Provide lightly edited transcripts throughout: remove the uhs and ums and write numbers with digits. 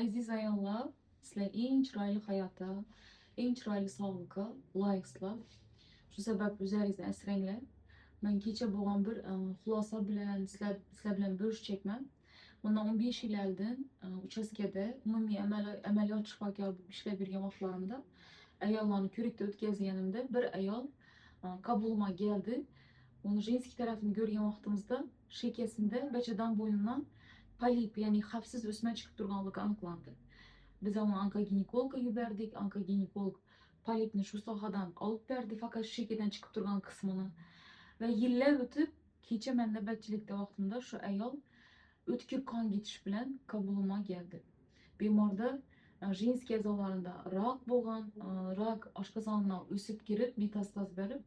Aziz ayollar, sizlar eng chiroyli hayotga, eng chiroyli sog'liqqa loyiqsizlar. Shu sababli o'zlaringizni asranglar. Men kecha bo'lgan bir xulosa bilan sizlar bilan bo'lishchakman. Bundan 15 yil oldin uchastkada umumiy amaliyot shifokori bo'lib ishlab yurgan vaqtlarimda ayollarni ko'rikda o'tkazganimda bir ayol qabulima keldi. Uni женский tarafini ko'rgan vaqtimizda shekasida bachadon bo'ynidan polip, ya'ni xavfsiz o'sma chiqib turganligi aniqlandi. Biz uni onkoginekologga yubordik. Onkoginekolog polipni shu sohadan olib berdi, faqat shekadan chiqib turgan qismini. Va yillar o'tib, kecha men navbatchilikda vaqtimda shu ayol o'tkir qon ketish bilan qabulima keldi. Bemorda женский a'zolarida rak bo'lgan, rak oshqozondan o'sib kirib, metastaz berib,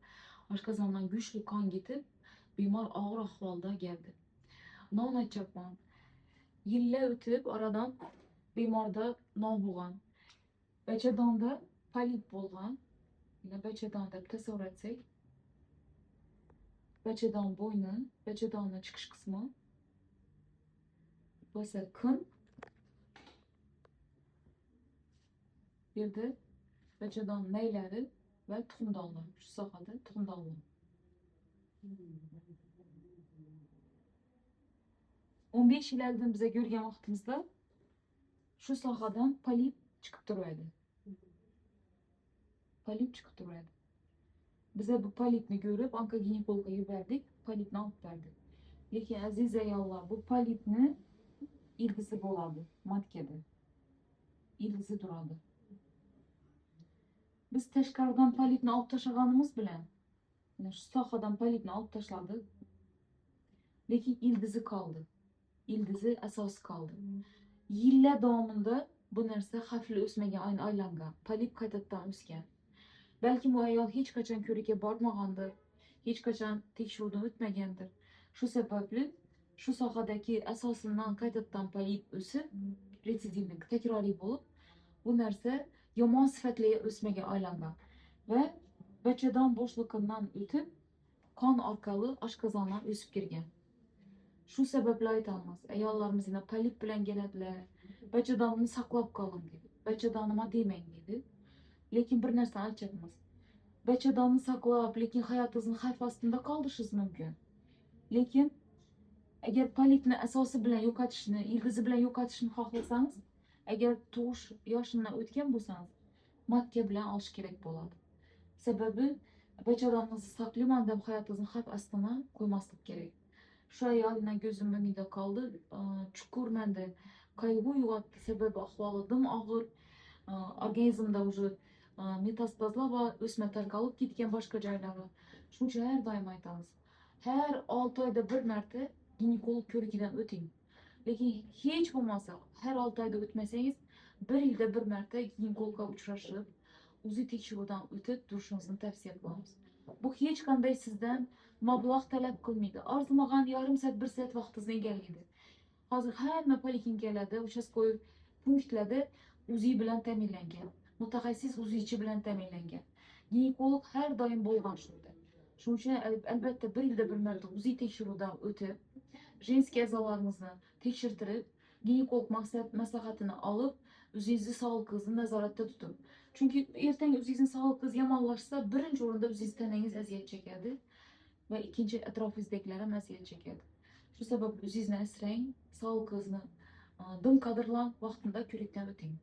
oshqozondan kuchli qon ketib, bemor og'ir ahvolda keldi. Non aytyapman. Yillar o'tib, oradan bemorda nov bo'lgan. Bachadonda polip bo'lgan. Yine bachadon deb tasavvur etsak, bachadon bo'yni, bachadonni chiqish qismi bo'lsa qin. Bu yerda bachadon maylari va tuxumdonlar, shu sohada tuxumdonlar. 15 yil oldin biza ko'rgan vaqtimizda shu sohadan polip chiqib turadi. Polip chiqib turadi. Biza bu polipni ko'rib onkoginekologga yubordik, polipni olib berdi. Lekin aziz ayollar, bu polipni ildizi bo'ladi matkada. Ildizi turadi. Biz tashqaridan polipni olib tashlaganimiz bilan, mana shu sohadan polipni olib tashladik. Lekin ildizi qoldi. Ildizi asosi qoldi. Yillar davomida bu narsa xavfli o'smaga aylangan. Polip qaytadan o'sgan. Balkim bu ayol hech qachon ko'rikka bormagandir, hech qachon tekshiruvdan o'tmagandir. Shu sababli shu sohadagi asosidan qaytadan polip o'sib, retsidivlik takroriy bo'lib, bu narsa yomon sifatli o'smaga aylangan va bachadon bo'shligidan o'tib, qon orqali oshqozondan o'sib kirgan. Shu sababli aytamiz, ayollarimiz yana polip bilan keladilar, bachadonni saqlab qoling deydi, bachadonima demang deydi. Lekin bir narsani aytyapmiz. Bachadonni saqlab, lekin hayotingizni xavf ostida qoldirishingiz mumkin. Lekin agar polipni asosi bilan yo'qotishni, ildizi bilan yo'qotishni xohlasangiz, agar tug'ish yoshidan o'tgan bo'lsangiz, matka bilan olish kerak bo'ladi. Sababi bachadoningizni saqlayman deb hayotingizni xavf ostiga qo'ymaslik kerak. Shu ayoldan ko'zim o'ngida qoldi. Chuqur menda qayg'u uyg'otdi. Sababi ahvoli dim og'ir. Organizmda уже metastazlar va o'sma tarqalib ketgan boshqa joylarga. Shuning uchun har doim aytamiz. Har 6 oyda bir marta ginekolog ko'rigidan o'ting. Lekin hech bo'lmasa har 6 oyda o'tmasangiz, 1 yilda bir marta ginekologga uchrashib, UZI tekshiruvdan o'tib turishingizni tavsiya qilamiz. Bu hech qanday sizdan mablag' talab qilmaydi. Arzimagan yarim soat, 1 soat vaqtingizni egallaydi. Hozir hamma poliklinikalarda, uchastkoy punktlarda UZI bilan ta'minlangan. Mutaxassis UZIchi bilan ta'minlangan. Ginekolog har doim bo'lgan shunda. Shuning uchun albatta 1 yilda bir marta UZI tekshiruvdan o'tib, женский a'zolaringizni tekshirtirib, ginekolog maslahatini olib, o'zingizni sog'lig'ingizni nazoratda tuting. Chunki ertaga o'zingizni sog'lig'ingiz yomonlashsa, birinchi o'rinda o'zingiz tanangiz aziyat chekadi va ikkinchi atrofingizdagilar ham aziyat chekadi. Shu sababli o'zingizni asrang, sog'lig'ingizni dim qadrlang, vaqtida ko'rikdan o'ting.